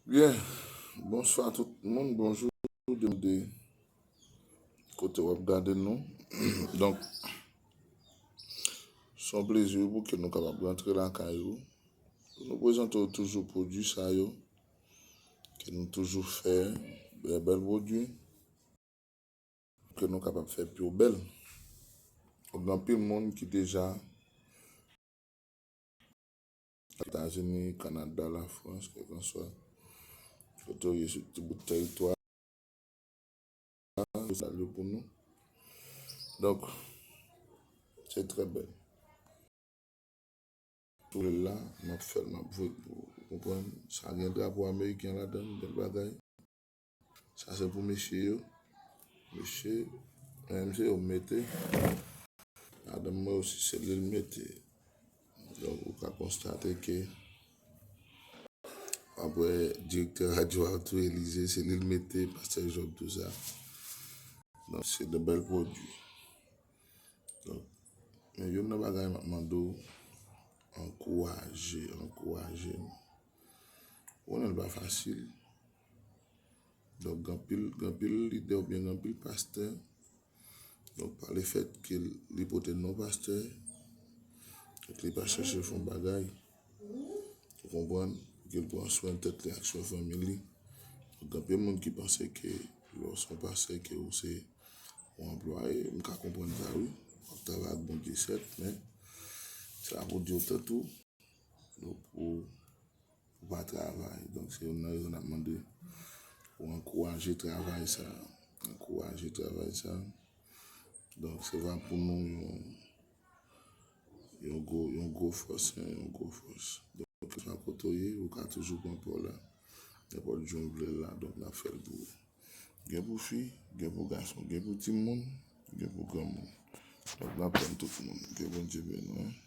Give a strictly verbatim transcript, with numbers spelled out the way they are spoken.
Byen, bonswa tout moun, bonjou, depann de kote w ap gade nou. Donk, se yon plezi pou ke nou kapab rantre lakay ou, pou nou prezante w toujou pwodui sa yo, ke nou toujou fè, bèl, bèl pwodui, ke nou kapab fè pi bèl. Gen anpil moun ki deja Etazini, Kanada, Lafrans, kèlkanswa kote w ye sou ti bout tèritwa, yo salye pou nou. Donk, se trè bèl. Tou lè la, m ap fè l, m ap voye pou ou konprann. Sa gen drapo ameriken ladan l, bèl bagay. Sa se pou mesye yo. Mesye, menm se yo mete. Madanm mwen osi, se li l mete. Donk, ou ka konstate ke, apre direktè radyo a tou Elize, se li l mete, pastè Job, tou sa. Donk, se de bèl pwodui. Donk, men youn nan bagay m ap mande w, ankouraje, ankouraje nou. Ou konnen l pa fasil. Donk, gen anpil, gen anpil lidè oubyen gen anpil pastè. Donk, pa lefèt ke li pote non pastè, donk li pa chèche fè yon bagay. Ou konprann? Pou ke l pran swen tèt li ak swen fanmi li. Donk, gen anpil moun ki panse ke lè w se yon pastè, ke ou se yon anplwaye. M ka konprann sa, wi. W ap travay ak Bondye, sèt, men sa pou di w tèt ou. Donk, ou, ou pa travay. Donk, se youn nan rezon n ap mande pou ankouraje travay sa. Ankouraje travay sa. Donk, se va pou nou yon, yon gwo, yon gwo fòs, yon gwo fòs. Donk, kèlkeswa kote w ye, ou ka toujou pran pa w la. Nenpòt jan w vle l la, donk, n ap fè l pou ou. Gen pou fi, gen pou gason, gen pou timoun, gen pou granmoun. Donk, n ap tann tout moun. Ke Bondye beni nou, en.